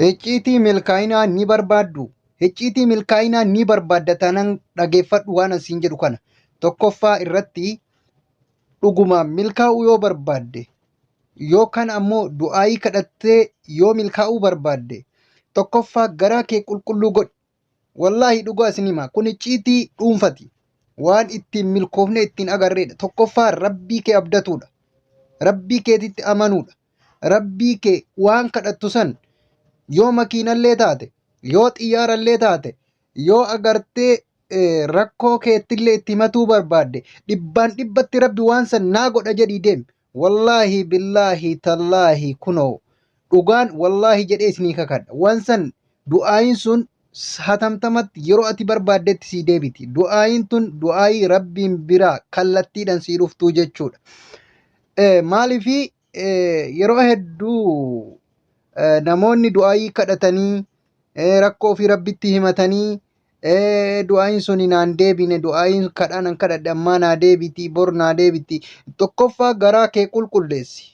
Icciitii milkaa'inaa ni barbaadduu? Icciitii milkaa'inaa ni barbaadda taanaan dhageeffadhu waan an siin jedhu kana. Tokkoffaa irratti dhugumaan milkaa'uu yoo barbaadde yookaan ammoo du'aayii kadhattee yoo milkaa'uu barbaadde tokkoffaa garaa kee qulqulluu godhi. Wallaahi dhugaa isin hima kun icciitii dhuunfati. Waan ittiin milkoofne ittiin agarreedha. Tokkoffaa rabbii kee abdatuudha. Rabbii keetitti amanuudha. Rabbii kee waan kadhattu san yoo makiinallee taate yoo xiyyaarallee taate yoo agartee rakkoo keettillee itti himatuu barbaadde dhibbaan dhibbatti rabbi waan san naa godha jedhii deemi. Wallaahi billaahi tallaahi kunoo dhugaan wallaahi jedhee isinii kakadha. Waan san du'aayin sun hatamtamatti yeroo ati barbaaddetti sii deebiti. Du'aayin tun du'aayii rabbiin biraa kallattiidhaan sii dhuftuu jechuudha. Maaliifii yeroo hedduu namoonni du'aayii kadhatanii rakkoo ofii rabbitti himatanii du'aayiin sun naan deebine du'aayiin kadhaan an kadhadhe ammaa naa deebiti bor naa deebiti. Tokkoffaa garaa kee qulqulleessi.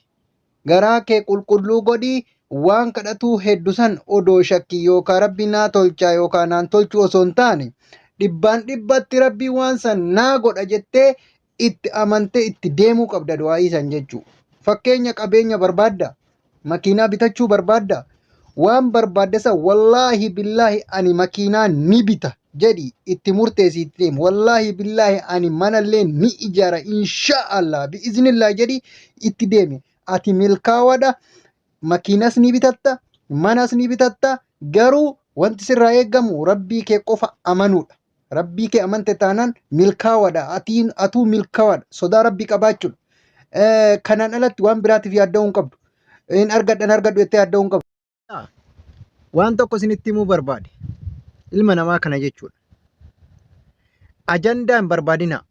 Garaa kee qulqulluu godhi waan kadhatuu heddu san odoo shakkii yookaan rabbi naa tolchaa yookaan naan tolchuu osoo hin taane dhibbaan dhibbatti rabbi waan san naa godha jettee itti amantee itti deemuu qabda du'aa'ii san jechuu. Fakkeenya qabeenya barbaadda, makiinaa bitachuu barbaadda, waan barbaadde san wallaahi billaahi ani makiinaa ni bita jedhi itti murteessi itti deemi. Wallaahi billaahi ani manallee ni ijaara inshaa Allah bi'iznillah jedhi itti deemi. Ati milkaawaadha makiinas ni bitatta manas ni bitatta garuu wanti sirraa eegamu rabbii kee qofa amanuudha. Rabbii kee amante taanaan milkaawadha. Atiin atuu milkaawadha. Sodaa rabbii qabaachuudha. Kanaan alatti waan biraatiif yaadda'uu hin qabdu. Hin argadha hin argadhu jettee yaadda'uu hin qabdu. Waan tokko isinitti himuu barbaade. Ilma namaa kana jechuudha. Ajandaa hin barbaadinaa.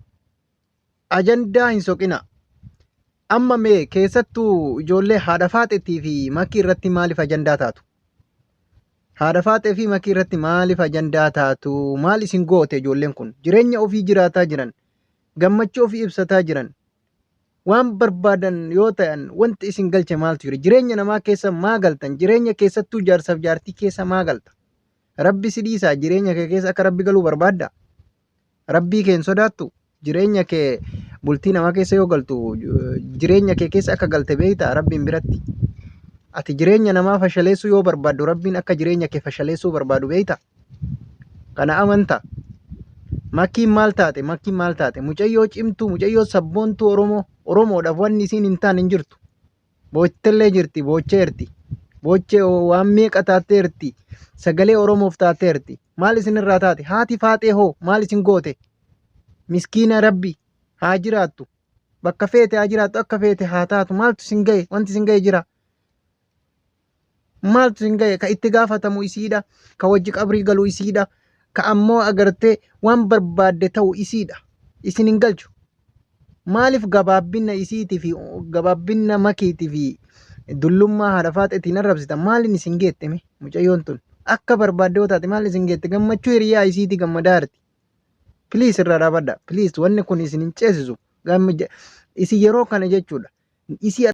Ajandaa hin soqinaa. Amma mee keessattuu ijoollee haadha faaxetii fi makii irratti maaliif ajandaa taatu? Haadha faaxee fi makii irratti maaliif ajandaa taatu? Maal isin goote ijoolleen kun? Jireenya ofii jiraataa jiran, gammachuu ofii ibsataa jiran, waan barbaadan yoo ta'an wanti isin galche maaltu jira? Jireenya namaa keessa maa galtan? Jireenya keessattuu jaarsaaf jaartii keessa maa galta? Rabbi si dhiisaa jireenya kee keessa akka rabbi galuu barbaadda? Rabbii kee hin sodaattu? Jireenya kee bultii namaa keessa yoo galtu jireenya kee keessa akka galte beektaa Rabbiin biratti? Ati jireenya namaa fashaleessuu yoo barbaaddu Rabbiin akka jireenya kee fashaleessuu barbaadu beektaa? Kana amantaa? Makkiin maal taate? Makkiin maal taate? Mucayyoo cimtuu, mucayyoo sabboontuu Oromoo, Oromoodhaaf wanni isiin hin taane hin jirtu. Boottellee jirti, boocheerti. Boochee waan meeqa taateerti. Sagalee Oromoof taateerti. Maal isinirraa taate? Haati faaxee hoo maal isin goote? Miskiina Rabbi haa jiraattu. Bakka feete haa jiraattu, akka feete haa taatu. Maaltu isin gahe? Wanti isin gahe jira. Maaltu isin gahe? Ka itti gaafatamu isiidha. Ka wajji qabrii galu isiidha. Ka ammoo agartee waan barbaadde ta'u isiidha. Isin hin galchu. Maaliif gabaabbinna isiitii fi gabaabbinna makiitii fi dullummaa haadha faaxeetiin arrabsita? Maaliin isin geette mee mucayyoon tun? Akka barbaadde yoo taate maaliin isin geette? Gammachuu hiriyaa isiitii gammadaa jirti. Please irraa dhaabadha. Please wanni kun isin hin ceesisu. Isin yeroo kana jechuudha. Isii